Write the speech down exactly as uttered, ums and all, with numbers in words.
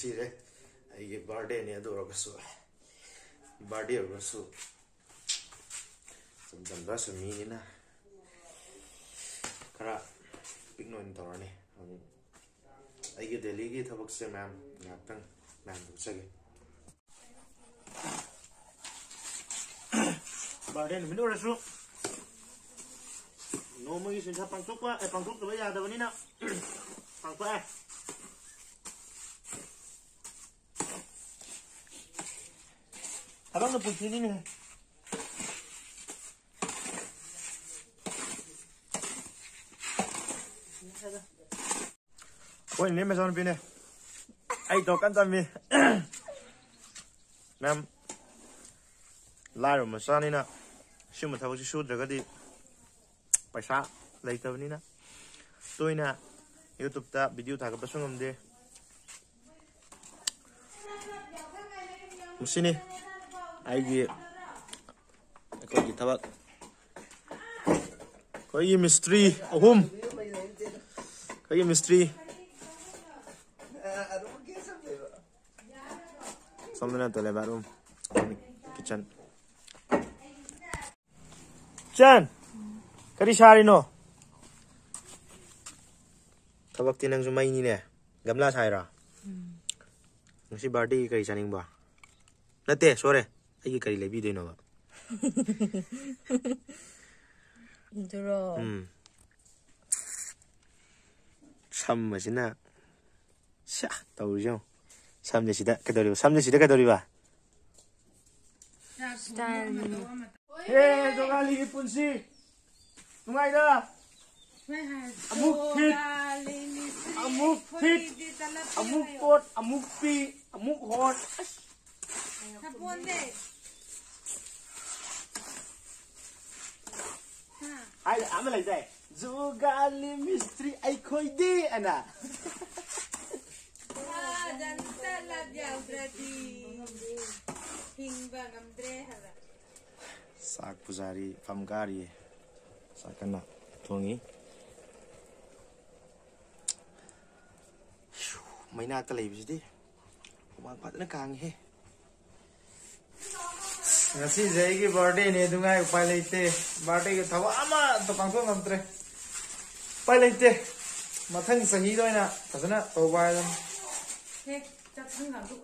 ꯁꯤꯔꯦ꯫ ꯑꯩꯒꯤ ꯕꯥꯔꯗꯦꯅꯤ, ꯑꯗꯨ ꯑꯣꯏꯔꯒꯁꯨ, ꯕꯥꯔꯗꯦ ꯑꯣꯏꯔꯒꯁꯨ ꯆꯝ ꯆꯝꯕ ꯁꯨꯝ ꯃꯤꯅꯤꯅ ꯈꯔ ꯄꯤꯛꯅ ꯑꯣꯏꯅ ꯇꯧꯔꯅꯤ꯫ ꯑꯩꯒꯤ ꯗꯦꯂꯤꯒꯤ ꯊꯕꯛꯁꯦ ꯃꯌꯥꯝ ꯉꯥꯏꯍꯥꯛꯇꯪ ꯃꯌꯥꯝ ꯎꯠꯆꯒꯦ꯫ ꯕꯥꯔꯗꯦ ꯅꯨꯃꯤꯠ ꯑꯣꯏꯔꯁꯨ ꯅꯣꯡꯃꯒꯤ ꯁꯤꯟꯊꯥ ꯄꯥꯡꯊꯣꯛꯄ, ꯑꯦ, ꯄꯥꯡꯊꯣꯛꯇꯕ ꯌꯥꯗꯕꯅꯤꯅ ꯄꯥꯡꯊꯣꯛꯑꯦ꯫ ꯊꯕꯛꯅ ꯄꯨꯟꯁꯤꯅꯤꯅꯦ꯫ ꯑꯩꯈꯣꯏ ꯅꯦ ꯃꯆꯥꯅꯨꯄꯤꯅꯦ꯫ ꯑꯩ ꯇꯧ ꯀꯟꯅ ꯇꯝꯃꯤ꯫ ꯃꯌꯥꯝ ꯂꯥꯏꯔꯕ ꯃꯆꯥꯅꯤꯅ ꯁꯤꯒꯨꯝꯕ ꯊꯕꯛꯁꯤ ꯁꯨꯗ꯭ꯔꯒꯗꯤ ꯄꯩꯁꯥ ꯂꯩꯇꯕꯅꯤꯅ ꯇꯣꯏꯅ YouTube-ꯇ video ꯊꯥꯒꯠꯄꯁꯨ ꯉꯝꯗꯦ꯫ ꯃꯁꯤꯅꯤ ꯑꯩꯒꯤ, ꯑꯩꯈꯣꯏꯒꯤ ꯊꯕꯛ꯫ ꯑꯩꯈꯣꯏꯒꯤ ꯃꯤꯁꯇ꯭ꯔꯤ ꯑꯍꯨꯝ, ꯑꯩꯈꯣꯏꯒꯤ ꯃꯤꯁꯇ꯭ꯔꯤ꯫ ꯁꯣꯝꯗꯅ toilet, bathroom, kitchen꯫ ꯆꯟ, ꯀꯔꯤ ꯁꯥꯔꯤꯅꯣ? ꯊꯕꯛꯇꯤ ꯅꯪꯁꯨ ꯃꯩꯅꯤꯅꯦ꯫ ꯒꯝꯂꯥ ꯁꯥꯏꯔꯣ? ꯉꯁꯤ ꯕꯥꯔꯗꯦꯒꯤ ꯀꯔꯤ ꯆꯥꯅꯤꯡꯕ? ꯅꯠꯇꯦ, ꯁꯣꯏꯔꯦ꯫ ꯑꯩꯒꯤ ꯀꯔꯤ ꯂꯩꯕꯤꯗꯣꯏꯅꯣꯕ? ꯑꯗꯨꯔꯣ? ꯎꯝ꯫ ꯁꯝ ꯑꯁꯤꯅ ꯁ꯭ꯌꯥ ꯇꯧꯔꯤꯁꯦ ꯌꯦꯡꯉꯣ꯫ ꯁꯝꯁꯦ ꯁꯤꯗ ꯀꯩꯗꯧꯔꯤꯕ? ꯁꯝꯁꯦ ꯁꯤꯗ ꯀꯩꯗꯧꯔꯤꯕ? ꯍꯦ, ꯖꯣꯒꯥꯂꯤꯒꯤ ꯄꯨꯟꯁꯤ ꯅꯨꯡꯉꯥꯏꯗ꯫ ꯑꯃꯨꯛ ꯐꯤꯠ, ꯑꯃꯨꯛ ꯐꯤꯠ, ꯑꯃꯨꯛ ꯄꯣꯠ, ꯑꯃꯨꯛ ꯄꯤ, ꯑꯃꯨꯛ ꯍꯣꯠ꯫ ꯑꯁ꯫ ꯍꯥꯏ, ꯑꯃ ꯂꯩꯗꯥꯏ, "ꯖꯨꯒꯥꯂꯤ ꯃꯤꯁꯇ꯭ꯔꯤ ꯑꯩꯈꯣꯏꯗꯤ" ꯑꯅ꯫ ꯐꯥꯗ ꯑꯝꯇ ꯂꯥꯛ ꯌꯥꯎꯗ꯭ꯔꯗꯤ ꯍꯤꯡꯕ ꯉꯝꯗ꯭ꯔꯦ ꯍꯥꯏꯕ꯫ ꯆꯥꯛ ꯄꯨꯖꯥꯔꯤ ꯐꯝ ꯀꯥꯔꯤꯌꯦ꯫ ꯆꯥꯛ ꯀꯟꯅ ꯊꯣꯡꯉꯤ꯫ ꯃꯩꯅꯥꯛꯇ ꯂꯩꯕꯁꯤꯗꯤ꯫ ꯍꯨꯃꯥꯡ ꯐꯖꯅ ꯀꯥꯡꯉꯤꯍꯦ꯫ ꯉꯁꯤꯁꯦ ꯑꯩꯒꯤ ꯕꯥꯔꯗꯦꯅꯦ, ꯑꯗꯨꯉꯥꯏ ꯎꯄꯥꯏ ꯂꯩꯇꯦ꯫ ꯕꯥꯔꯗꯦꯒꯤ ꯊꯕꯛ ꯑꯃꯠꯇ ꯄꯥꯡꯊꯣꯛ ꯉꯝꯗ꯭ꯔꯦ꯫ ꯎꯄꯥꯏ ꯂꯩꯇꯦ꯫ ꯃꯊꯪ ꯆꯍꯤꯗ ꯑꯣꯏꯅ ꯐꯖꯅ ꯇꯧꯕ ꯍꯥꯏꯗꯨꯅꯤ꯫ ꯍꯦꯛ ꯆꯥꯛꯁꯪꯒ ꯑꯝꯇ